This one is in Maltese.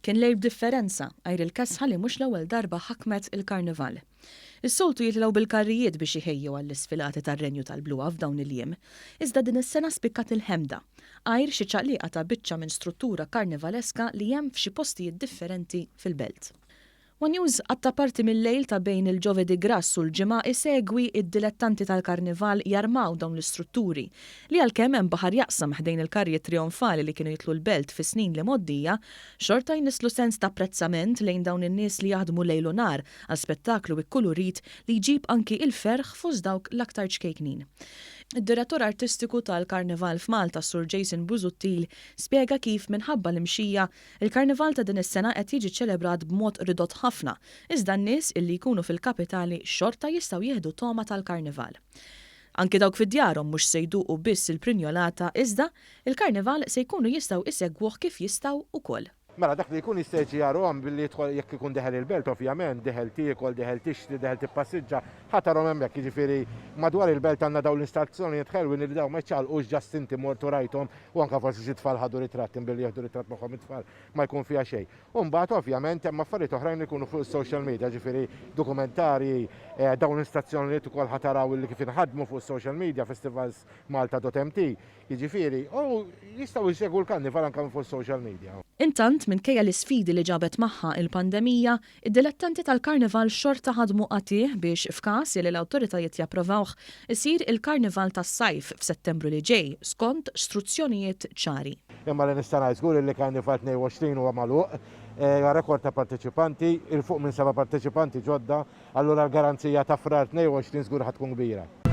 Kien lejl b'differenza, għajr il-kesħa li mhux l-ewwel darba ħakmet il-Karnival. Is-soltu jitilgħu bil-karrijiet biex iħejju għall-isfilati tar-Renju tal-Bluha f'dawn il-jiem. Iżda din is-sena spikkat il-ħemda, għajr xi ċaqliqa ta' biċċa minn struttura karnivaleska li hemm f'xi postijiet differenti fil-belt. One News qatta' parti mil-lejl ta' bejn il-Ġovedi Grass u l-Ġimgħa isegwi d-dilettanti tal-Karnival jarmaw dawn l-istrutturi li għalkemm hemm baħar jaqsam ħdejn il-karrijiet trijonfali li kienu jidħlu l-Belt fis-snin l-imgħoddija, xorta jnisslu sens ta' apprezzament lejn dawn in-nies li jaħdmu lejl u nhar għal spettaklu ikkulurit li jġib anki il-ferħ fost dawk l-aktar ċkejknin. Id-Direttur Artistiku tal-Karnival f'Malta s-Sur Jason Busuttil spjega kif minħabba l-imxija Il-Karnival ta' din is-sena qed jiġi ċċelebrat b'mod ridott ħafna, iżda n-nies illi jkunu fil-kapitali xorta jistgħu jieħdu togħma tal-Karnival. Anki dawk fi djarhom mhux se jduqu biss il-prinjolata iżda l-Karnival se jkunu jistgħu isegwuh kif jistgħu wkoll. Mela dak li jkun jista' jiġi jarahom billi jidħol jekk ikun deħel il-belt ovvjament, deħel tiekol, deħel tixtri, deħel tippassiġġa, ħa tarahom hemmhekk, jiġifieri madwar il-belt għandna dawn l-installazzjonijiet ħelwin li dawn ma jiċċaqalqux just inti mort u rajthom U anke forsi xi tfal ħadu ritratt imbilli jieħdu ritratt magħhom it-tfal ma jkun fiha xejn. U mbagħad ovvjament hemm affarijiet oħrajn li jkunu fuq is-social media, ġifieri dokumentarji, dawn l-istazzjonijiet ukoll ħa taraw illi kif inħadmu fuq is-social media, festivalsmalta.mt, jiġifieri, u jistgħu jsegwu l-Karnival anke minn fuq is-social media. Intant, minkejja l-isfidi li ġabet magħha il-pandemija, Id-dilettanti tal-Karnival xorta ħadmu qatigħ biex f'każ li l-awtoritajiet japprovawh, isir il-Karnival tas-Sajf f'Settembru li ġej skont struzzjonijiet ċari. Imma li nista' ngħid żgur illi Karnival 22 huwa magħluq, huwa rekord ta' parteċipanti, 'il fuq minn seba' parteċipanti ġodda, allura l-garanzija ta' Frar 22 żgur ħa tkun kbira.